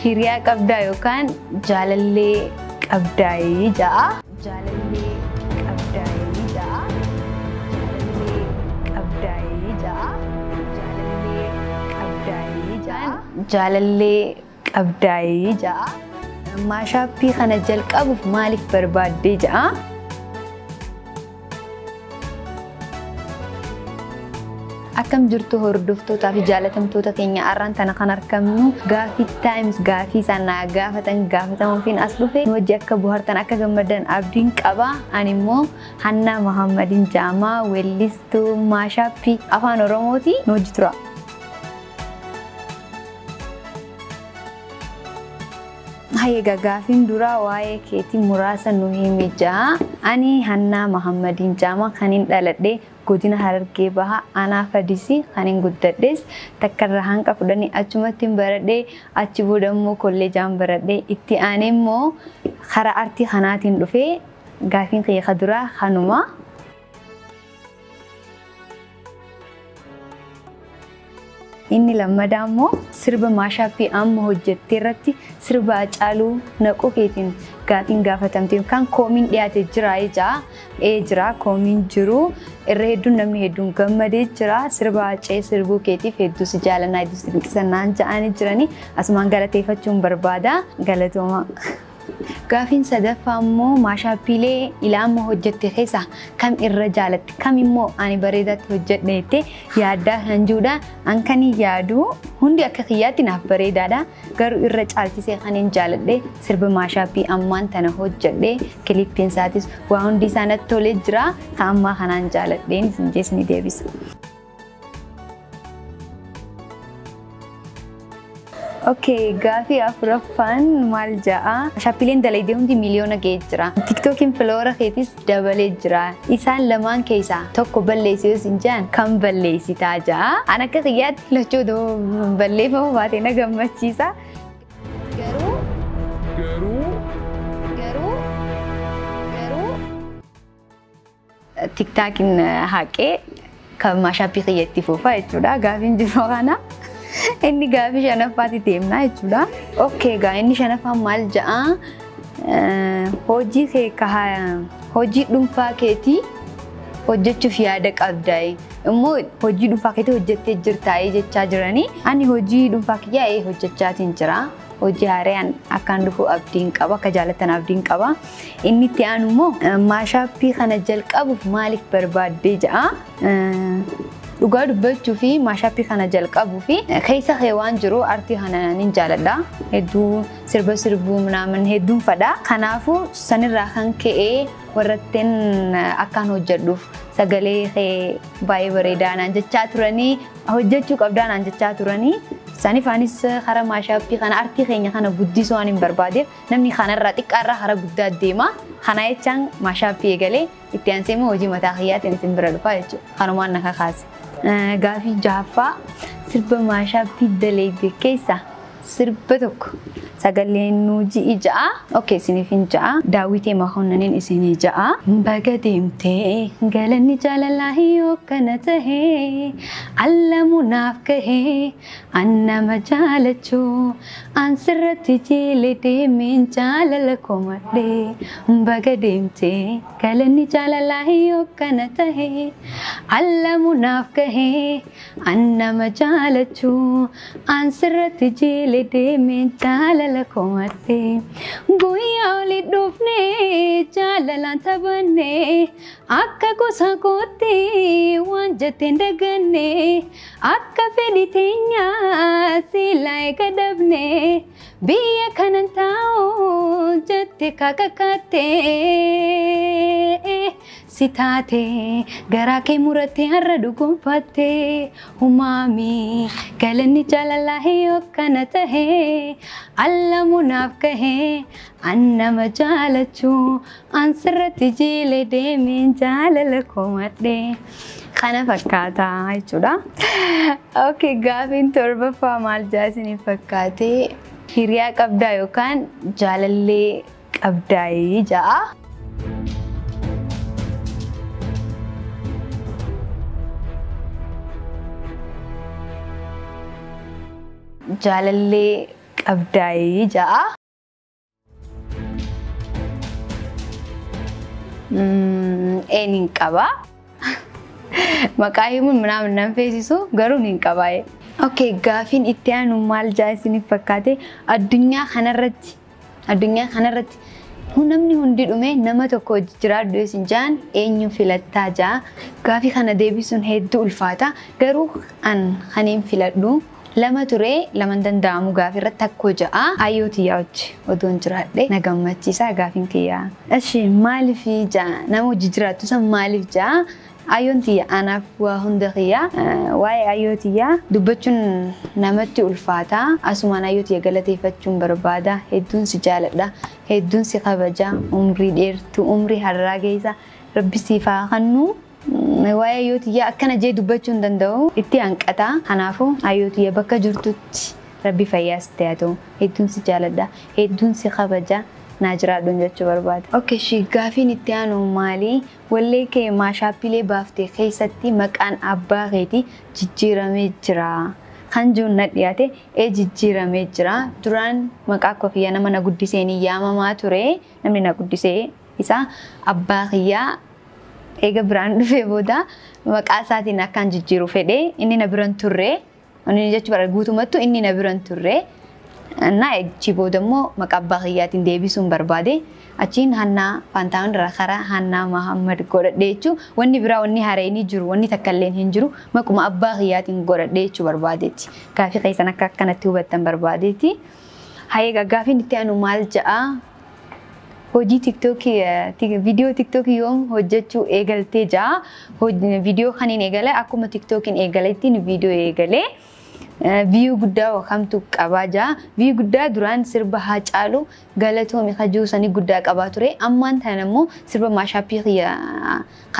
Hiriyaa qabdaa yookaan jaalallee qabdaayii ja'a. Jaalallee qabdaayii ja'a. Jaalallee qabdaayii ja'a. Jaalallee qabdaayii ja'a. Jaalallee qabdaayii ja'a. Maashaappii kana jalqabuuf maaliif barbaaddee ja'a? Akkam jirtu hordoftootaa fi jaalatamtoota keenya, har'aan tana kan argamnu Gaafii Times gaafii sana gaafatan gaafatamuufiin as dhufe. Nu wajji akka bohaartan, akka gammadan abdiin qaba. Ani immoo Hannaa Mahammadiin Jaamaa, weellistuu maashaappii afaan Oromooti. Nu wajji tura. Hayyee, gaafiin duraa waa'ee keetii muraasa nu himi ja'a. Ani Hannaa Mahammadiin Jaamaa, kanin dhaladhe godina Harargee Bahaa, aanaa Fadisii. Kanin guddadhes takkarra hanqa 10 achumatti baradhee, achi booda immoo kolleejaan baradhee, itti aanee immoo karaa artii kanaatiin dhufee. Gaafiin kiyya duraa kanuma. Inni lammadaa immoo sirba maashaappii amma hojjettee irratti sirba Hacaaluu naquu keetiin gaafiin gaafatamte yookaan koomiin dhiyaate jira jaa. Ee, jira. Koomiin jiru irra hedduun, namni hedduun gammadee jira. Sirba Hacee sirbuu keetiif hedduu si jaalannaa, hedduu si dinqisannaan ja'anii jiranii, asumaan galateeffachuun barbaada, galatooma. Gaafiin sadaffaa immoo maashaappiilee ilaa amma hojjette keessa kam irra jaalatte, kam immoo ani bareedaatti hojjedhe jettee yaaddaa kan jiruudha. An kan yaadu hundi akka kiyyaatti naaf bareedaadha. Garuu irra caalchisee kan hin jaaladhe sirba maashaappii ammaan tana hojjedhe, kilippiin isaatis waa hundi isaa natti tolee jira. Kan ammaa kanaan jaaladheen isin jeesni deebisa. Okay, gaafii afuraffaan maal ja'a? Shaappileen dalaydee hundi miliyoona ga'ee jira. Tiktookiin follower keetis dabalee jira. Isaan lamaan keessaa tokko balleessi yoo sin jedhan kam balleessitaa ja'a? An akka kiyyaatti lachuu balleeffamu baatee na gammachiisa. Garuu Garuu garuu tiktaakiin haqee kan maashaappii kiyyatti fufa jechuudha. Gaafiin jiru kana. Inni gaafii shanaffaatti deemna jechuudha. Okay, gaa inni shanaffaan maal ja'a? Hojii kee hojii dhuunfaa keetii hojjechuuf yaada qabdaa, immoo hojii dhuunfaa keetii hojjettee jirtaa jechaa jiranii. Ani hojii dhuunfaa kiyyaa hojjechaatiin jira. Hojii haaraan akkaan dhufu abdiin qaba, akka jaalatan abdiin qaba. Inni itti aanu immoo maashaappii kana jalqabuuf maaliif barbaaddee ja'a? Dhugaa dubbachuu fi maashaappii kana jalqabuu fi keessa kee waan jiru artii kana nin jaaladha. Hedduu sirba sirbuu minaamin hedduun fadha. Kanaafuu sanirraa kan ka'ee warratteen akkaan hojjedhuuf sagalee kee baay'ee bareedaa naan jechaa turanii, hojjechuu qabdaa naan jechaa turanii. Saniif anis karaa maashaappii kana artii keenya kana guddisuu waan hin barbaadeef, namni kanarraa xiqqaarraa karaa guddaa deema. Kana jechaan maashaappii eegalee, itti aansee immoo hojii mataa kiyyaatiin isin bira dhufaa jechuudha. Kanumaan na kakaase. Gaafii jahaffaa, sirba maashaappii daleeyde keessa sirba tokko sagaleen nuu ji'i ja'a. Okay, isiniif hin ja'a. Daawwitee Makoonnaniin isinii ja'a. Baga deemtee, galanni jaalalaa yoo kana tahee, allamu naaf gahee, an nama jaalachuu an sirratti jiile deemeen jaalala komadhee. Baga deemtee, galanni jaalalaa yoo kana tahee, allamu naaf gahee, an nama jaalachuu an sirratti jiile deemeen jaalala komadhee. Guyyaa oli dhufnee jaalalaan taphannee, akka gosa kootti waan jetteen daganne, akka fedhi teenyaa silaa eega dhabne, biyya kanan taa'u jette kakakatte. Si taate garaa kee murattee har'a dhugoonfatte, umaami galanni jaalalaa yoo kana tahee, allamu naaf gahee, an nama jaalachuu an sirratti jiile deemeen jaalala komadhee. Kana fakkaata jechuudha. Okay, gaafiin torbaffaa maal jaa isiniif fakkaate? Hiriyaa qabdaa yookaan jaalallee qabdaayii ja'a. Jaalallee qabdaayii ja'a. Een qaba. Maqaa himuun minaamin nan feesisu garuu niin qabaaye. Okay, gaafiin itti aanu maal ja'a isiniif fakkaate? Addunyaa kanarratti namni hundi dhume nama tokko jiraadhu isin ja'an eenyu filattaa ja'a. Gaafii kana deebisuun hedduu ulfaata. Garuu an kaniin filadhu lama ture laman danda'amu gaafii irratti tokko ja'a. Ayyoo tiyyaa hojii odoon jiraadhe na gammachiisa gaafiin kiyyaa. Ishi maaliif ja'a nama hojii jiraattu san maaliif ja'a? Ayyoon tiyya anaaf waa hunda kiyya. Waa'ee ayyoo tiyyaa dubbachuun namatti ulfaata. Asumaan ayyoo tiyya galateeffachuun barbaada. Hedduun si jaaladha. Hedduun si kabaja. Umrii dheertuu, umrii har'aa geessa. Rabbi siif haa kennu. Waa'ee ayyoo tiyyaa akkana jee dubbachuu hin danda'u. Itti hanqata. Kanaafuu ayyoo tiyya bakka jirtutti Rabbi fayyaa sitti haa ta'u. Hedduun si jaaladha. Hedduun si kabaja. Naa jiraadhuun jechuu barbaada. Okay, shi gaafiin itti aanu maali? Wallee kee maashaappilee baaftee keessatti maqaan abbaa keetii jijjiiramee jira. Kan jiru na dhiyaate jijjiiramee jira. Duraan maqaa koo kiyya nama na guddiseen yaamamaa ture. Namni na guddisee isa abbaa kiyyaa eega biraan dhufee booda maqaa isaatiin akkaan jijjiiru fedhee inni na biran turre. Inni jechuu barbaada guutumattuu inni na biran turre. እና achi booda immoo maqaa abbaa kiyyaatiin deebisuun barbaade achiin Hannaa Faantaawwan irraa karaa Hannaa Mahammad godhadhe jechuun wanni biraa wanni hareen jiru wanni takka illee hin jiru maquma abbaa kiyyaatiin godhadhe jechuu barbaadeeti. Gaafii keessan akka akkanatti hubattan barbaadeeti. Hayeega gaafiin itti aanu maal ja'a? Hojii tiktookii viidiyoo tiktookii yoom hojjechuu eegaltee ja'a? Viidiyoo kaniin eegale akkuma tiktookiin eegaleettiin viidiyoo eegale. Viyuu guddaa kamtu qabaa jaa. Viyuu guddaa duraan sirba Haacaaluu Galatoomi kajuu sanii guddaa qabaa ture. Ammaan tana immoo sirba maashaappii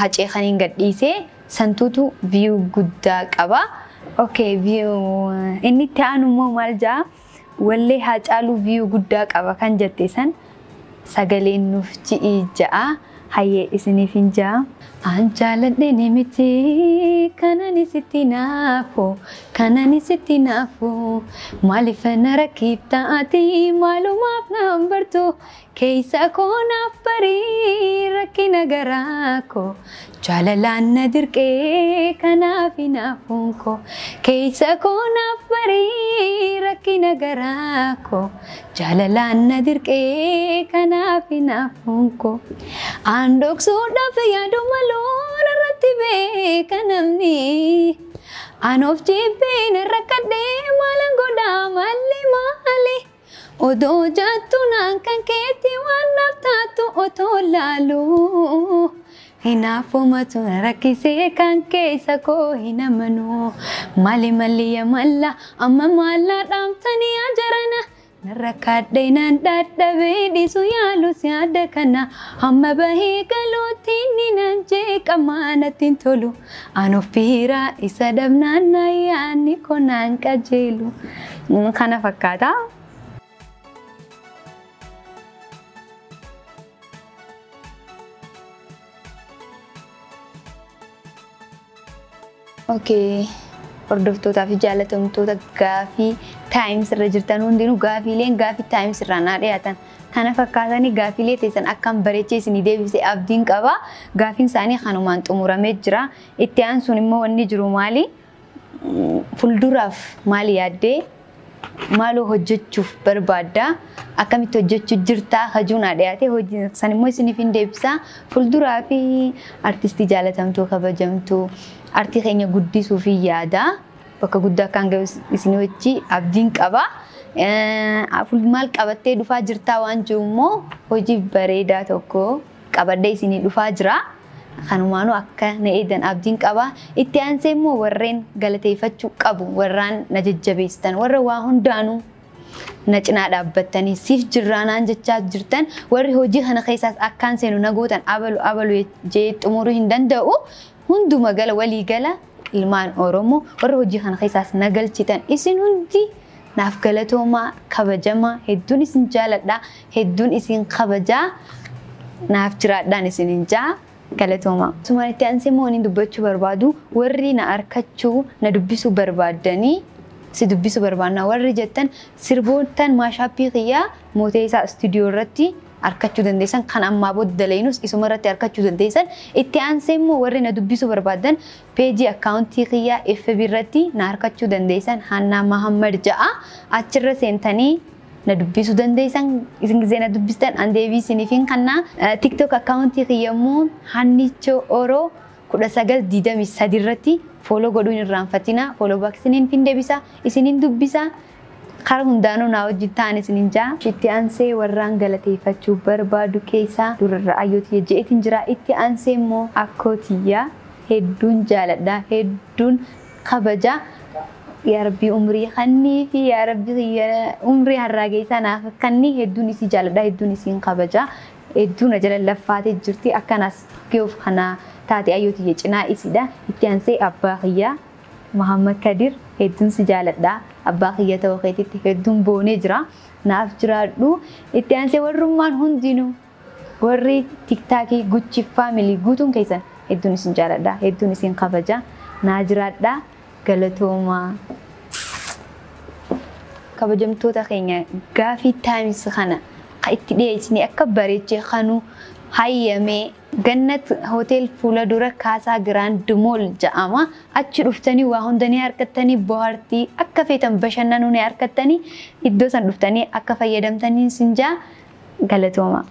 Hacee kaniin gadhiisee santuutu viyuu guddaa qaba. Okay, viyuu inni itti aanu immoo maal jaa? Wallee Haacaaluu viyuu guddaa qaba kan jette san sagaleen nuuf ji'i ja'a. Hayyee isiniif hin ja'a. An jaaladhe ni miti kanan isitti naafu kanan isitti naafu maaliif na rakkiifta ati maalumaaf naan bartu keessa koo naaf barii rakkina garaa koo jaalalaan na dirqee kanaaf hinaafuun koo keessa koo naaf barii rakkina garaa koo jaalalaan na dirqee kanaaf hinaafuun koo an dhoksuudhaaf yaadu maloon irratti beeka namni an of jibbeen rakkadhee maalan godhaa malli maali odoo jaattu naan kan keetti waan naaf taatu otoo laalu hinaafumatu rakkisee kan keessa koo hin amanu maali malli yaa malla amma maallaa dhaamtanii ajarana Narrakkadhee naan dadhabee dhiisu yaalu si yaada kana hamma bahee galuutti inni naan jeeqamaa natti hin tolu an of biraa isa dhabnaan na yaadni koo naan qajeelu. Kana fakkaata. Okay. Hordoftootaa fi jaalatamtoota gaafii Times irra jirtan hundinuu gaafiileen gaafii Times irraa naa dhiyaatan. Kana fakkaatanii gaafiilee teessan akkam bareechee isinii deebisee abdiin qaba. Gaafiin isaanii kanumaan xumuramee jira. Itti aansuun immoo wanni jiru maali? Fuulduraaf maali yaaddee? Maaloo hojjechuuf barbaaddaa? Akkamitti hojjechuu jirtaa? Hajuu naa dhiyaate hojii san immoo isiniif hin deebisaa. Fuulduraa fi artistii jaalatamtuu kabajamtuu artii keenya guddisuu fi yaada. Bakka guddaa akkaan gahu isin wajji abdiin qaba. Maal qabattee dhufaa jirtaa waan jiru immoo hojii bareedaa tokko qabadhee isinii dhufaa jira. Kanumaanuu akka na eedan abdiin qaba. Itti aansee immoo warreen galateeffachuu qabu, warraan na jajjabeessitan, warra waa hundaanuu na cinaa dhaabbattanii siif jirraanaan jechaa jirtan, warri hojii kana keessaas akkaan seenu na gootan abalu abalu jee xumuruu hin danda'u. Hunduma gala walii gala ilmaan Oromoo warra hojii kana keessaas na galchitan isin hundi naaf galatoomaa kabajamaa hedduun isin jaaladha hedduun isin kabajaa naaf jiraadhaan isin hin jaa galatoomaa. Sumaan itti aansee immoo ani dubbachuu barbaadu warri na arkachuu na dubbisuu barbaadanii si dubbisuu barbaanna warri jettan, sirboottan mashup kiyyaa Mootee isaa istuudiyoo irratti argachuu dandeessan, kan ammaa booda daleenus isuma irratti argachuu dandeessan. Itti aansee immoo warri na dubbisuu barbaadan peejii akkaawuntii kiyyaa FB irratti na argachuu dandeessan, Hannaa Mahammad ja'a, achirra seentanii na dubbisuu dandeessan. Isin gisee na dubbistan an deebii isiniifin kannaa. TikTok akkaawuntii kiyya immoo Hannichoo Oroo 1923 irratti follow godhuun irraanfatina. Follow back isiniin fin deebisa, isiniin dubbisa, karaa hundaanuu naa wajjin ta'an isiniin jaa. Itti aansee warraan galateeffachuu barbaadu keessaa durarra ayyootiyya je'eetiin jira. Itti aansee immoo akkootiyyaa hedduun jaaladha, hedduun kabaja. Yaa Rabbii, umrii kannii fi yaa Rabbii, umrii harraa keessaa naaf kannii. Hedduun isii jaaladha, hedduun isiin kabaja. Hedduun na jala laffaatee jirti, akkanaas ga'uuf kana taate ayyootiyya cinaa isiidha. Itti aansee abbaa kiyyaa Muhammad Kadir, hedduun si jaaladha. Abbaa kiyya ta'uu keetitti hedduun boonee jira. Naaf jiraadhu. Itti aansee warrummaan hundinuu, warri TikTokii Gucci family guutuun keessan, hedduun isin jaaladha. Hedduun isin kabaja. Naa jiraadha. Galatoomaa. Kabajamtoota keenya, Gaafii Times kana itti dhiyeessine akka bareechee kanuu hayyamee Gannat Hotel fuula dura Kaasaa Grand Mall jedhama. Achi dhuftanii waa hunda ni argattanii, bohaartii akka feetan bashannanuu ni argattanii, iddoo san dhuftanii akka fayyadamtanii sin jaa, galatooma.